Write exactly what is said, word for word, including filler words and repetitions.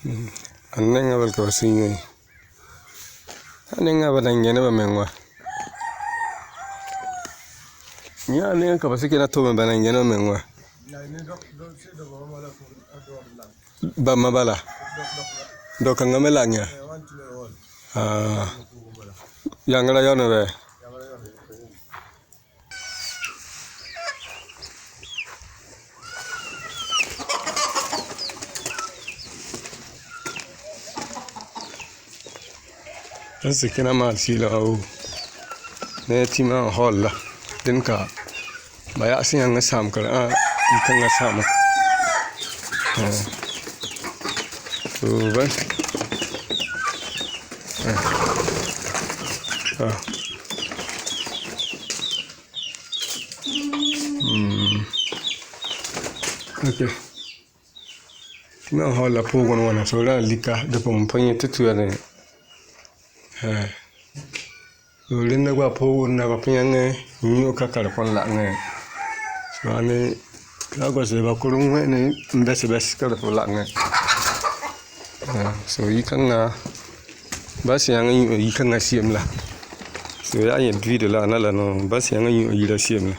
Mm. An nɛŋa bal ka ba si nyoi. An nɛŋa ba na nyene ba mɛŋwa. Nya an nɛŋa ka ba si kena tome ba na nyene ba mɛŋwa. Ba ma bala. Dɔk ka ŋa mɛ la nya. Ah. Yaŋa la yɔnɔ bɛ. An si kena mal si la o. Ne ti ma hol la. Den ka. Ba ya si yaŋa sam kala. Ah, i ka ŋa sam. Ah. So, ba. Ah. Ah. Mm. Okay. Ti ma hol la pogon wana so la lika de pom panye tutu ya ne. Eh. So rinna gba pogon na ba panye ŋɛ nyu ka kala kon la ŋɛ. So ani ka gba se ba kurun ŋɛ ne mbese bese kala kon la ŋɛ. Eh, so yi ka ŋa ba si yaŋa nyu yi ka ŋa siem la. So ya yɛn video la na la no ba si yaŋa nyu yi la siem la.